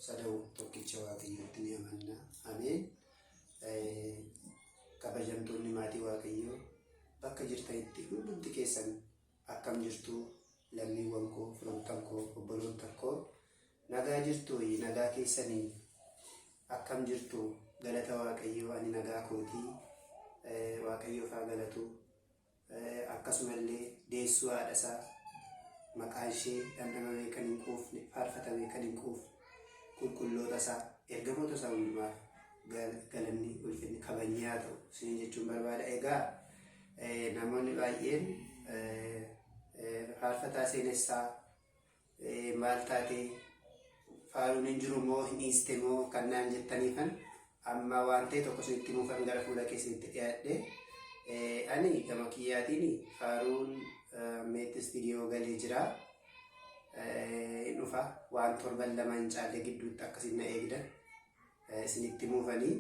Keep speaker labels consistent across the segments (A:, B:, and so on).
A: Sada'u tokkicha Waaqayyootti ni amanna. Ameen. Kabajamtoonni maatii Waaqayyoo bakka jirtanitti hundumti keessan akkam jirtu lammiiwwan koo, firoottan koo, obboloota koo nagaa jirtu nagaa keessanii akkam jirtu galata Waaqayyoo ani nagaa kootii Waaqayyoof haa galatu. Akkasumallee deessuu haadha isaa maqaan ishee dhandhamamee kan hin quufne, faarfatamee kan hin quufne, qulqulloota isaa, ergamoota isaa hundumaaf galanni, ulfinni, kabajni haa ta'u isiniin jechuun barbaada. Egaa namoonni baay'een faarfataa seenessaa maal taate faaruun hin jiru moo hin dhiiste moo kan naan jettaniifan amma waan ta'e tokko isinitti himuufan gara fuula keessanitti dhiyaadhe. Ani gama kiyyaatiin faaruun meetti istiidiyoo galee jira. Hin dhufa waan torban lama hin caalle gidduutti akkasin na eegdan isinitti himuufanii.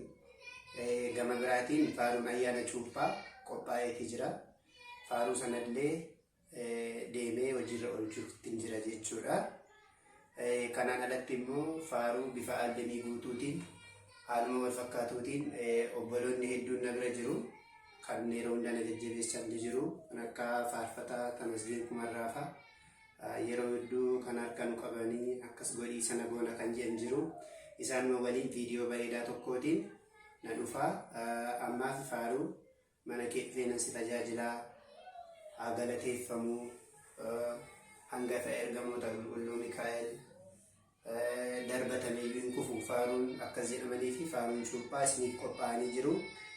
A: Gama biraatiin faaruun ayyaana cuuphaa qophaa'eeti jira. Faaruu sanallee deemee hojiirra oolchuuttin jira jechuudha. Kanaan alatti immoo faaruu bifa albemii guutuutiin haaluma wal fakkaatuutiin obboloonni hedduun na bira jiru. Kan yeroo hunda na jajjabeessan ni jiru. Kan akka faarfataa Tamasgeen Kumarraa fa'a. Yeroo hedduu kan harka nu qabanii akkas godhii sana goona kan jedhan jiru. Isaanuma waliin viidiyoo bareedaa tokkootiin na dhufa. Ammaaf faaruu Mana kee dhufee nan si tajaajilaa haa galateeffamu hangafa ergamoota qulqulluu Mikaa'el darbatameeyyuu hin kufu faaruun akkas jedhamanii fi faaruun cuuphaa isiniif qophaa'anii jiru.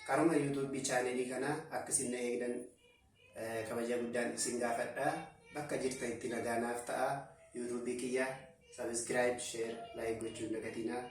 A: Karuma yuutuubii chaanelii kanaa akka isin na eegdan kabaja guddaan isin gaafadha. Bakka jirtanitti nagaa naaf ta'a. Yuutuubii kiyya sabiskiraayib, sheer, laayik gochuun dagatinaa.